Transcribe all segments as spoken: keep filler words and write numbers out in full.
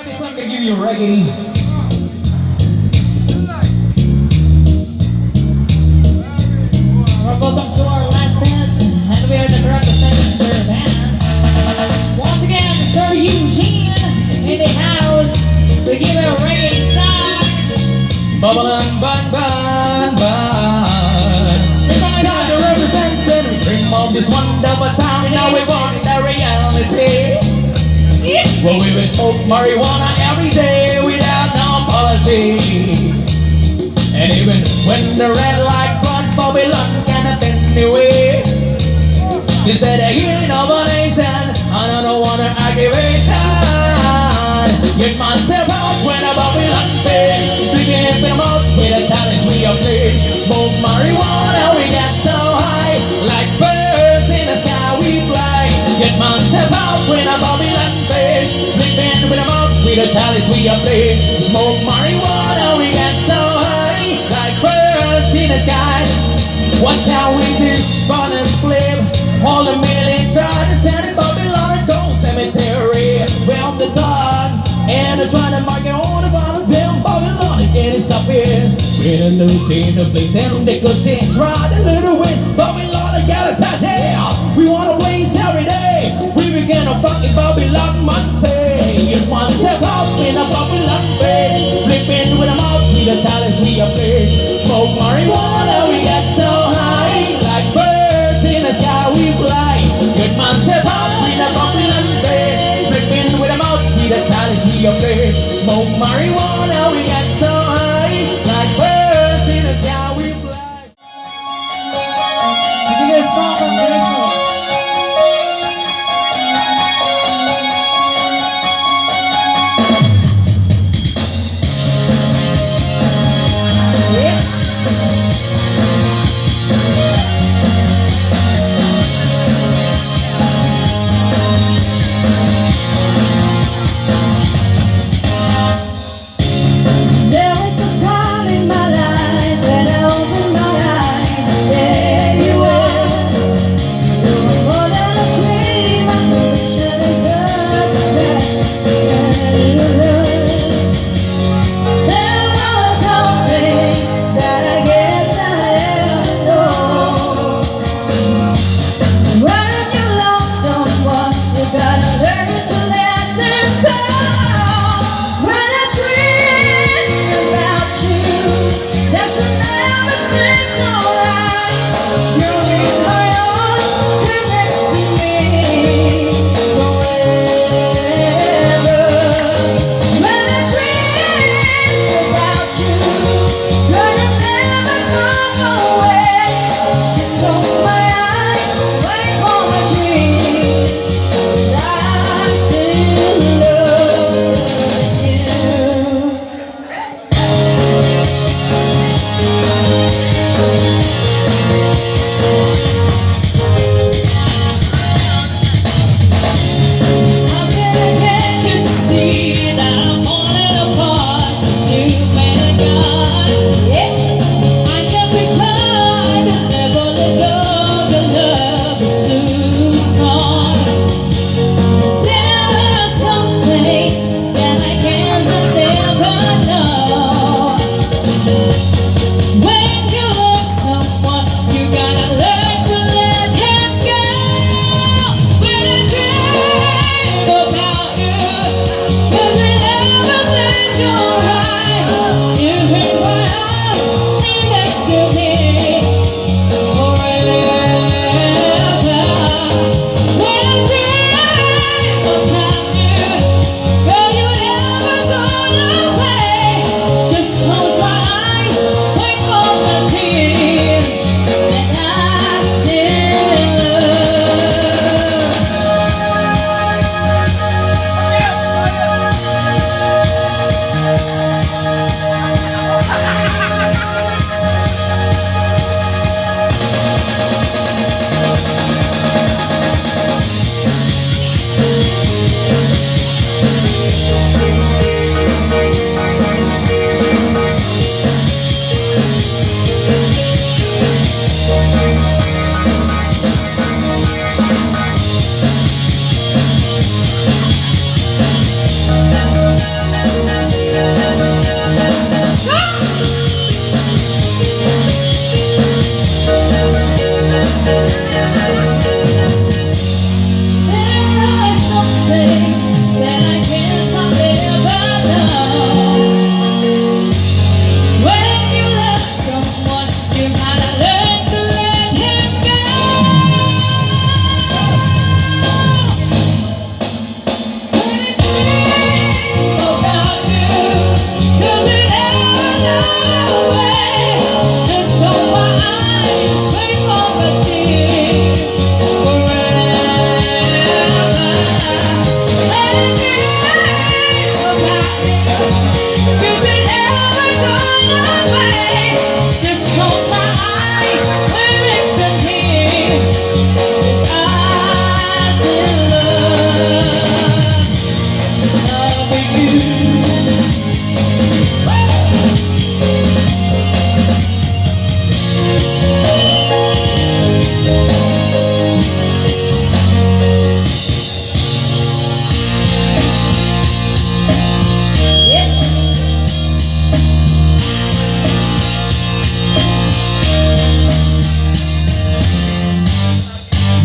This one gonna give you reggae. Welcome to our last set, and we are the Karate Seven Sir Band. Once again, Sir Eugene in the house. We give a reggae song. Babalan ban ban ban. This song is Saga representing. Bring all this wonderful time. Now we want the reality. Well, we will smoke marijuana every day without no apology. And even when the red light burn, Babylon can attend anyway. He said the healing of a nation, another one aggravation. Get myself out when a Babylon face. Begin to mouth with a challenge we are playing. Smoke marijuana, we get so high. Like birds in the sky we fly. Get myself out when a Babylon face. Sleeping with a mouth with a chalice we are playing. Smoke marijuana, we get so high. Like birds in the sky. Watch how we just burn and flame. All the million try to send it Babylon and go cemetery. We're on the dawn. And I try to mark it on the bottom. Babylon again is up here. With a new team to play San Diego team. Try the little win. Babylon, I gotta touch it. We wanna blaze every day. We begin a fucking Babylon Monday. If one step up in a Babylon bay, flipping with a mouth, with a challenge we are playing. Smoke marijuana, we get so high. Like birds in the sky, we fly. Get one step up in a Babylon bay, flipping with a mouth, with a challenge we are playing. Smoke marijuana, we get so high. Like birds in the sky, we fly. Give me a song from Graceland. Yeah. Now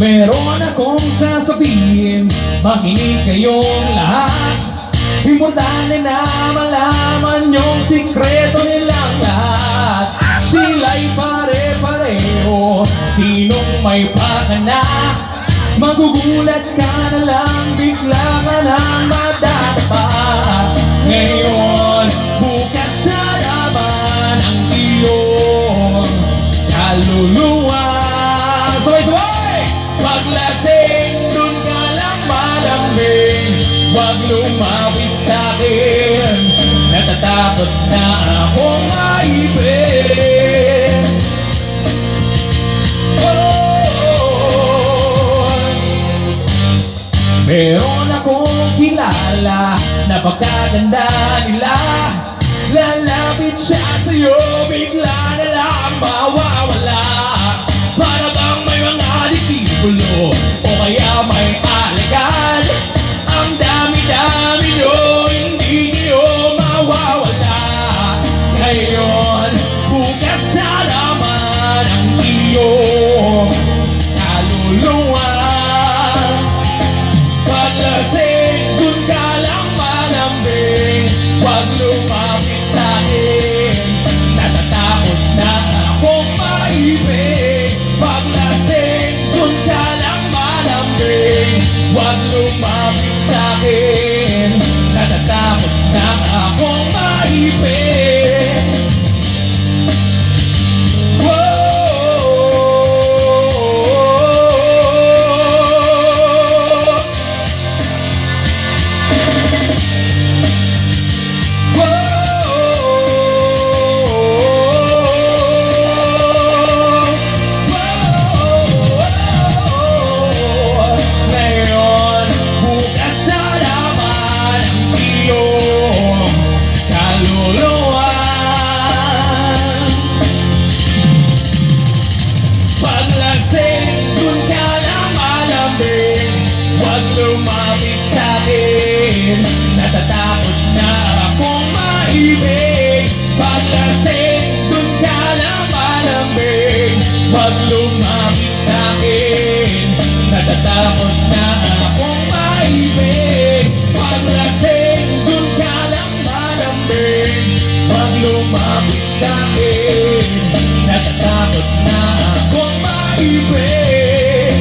Meron akong sasabihin, makinig kayong lahat. Importante na malaman yung sikreto nilang lahat. Sila'y pare-pareho, sinong may pakana? Magugulat ka na lang, bigla ka nang madadapa. Ngayon, bukas na naman ang iyong kaluluwa. Sabay-sabay! Paglasing, dun ka lang malambing. Huwag lumapit sa akin. Natatakot na akong maipit. Oh, meron akong kilala, napakaganda nila. Lalapit siya sa'yo, bigla na lang mawawala. Para bang may mga disipulo o kaya may alagad. Ang dami-dami nyo, hindi nyo mawawala. Ngayon, bukas na naman ang iyong kaluluwa. Paglasing, dun ka lang malambing. Huwag lumapit sa akin. Natatakot na akong maipit. Paglasing, dun ka lang malambing. Huwag lumapit sa akin. Natatakot na akong maipit. Whoa. Ngayon, bukas na naman ang iyong kaluluwa. Paglasing, dun ka lang malambing. Huwag lumapit sa akin. Natatakot na akong maibig. Paglasing, dun ka lang malambing. Huwag lumapit sa akin. Natatakot na akong maibig. Paglasing, dun ka lang malambing. Huwag lumapit sa akin. Natatakot na akong maibig.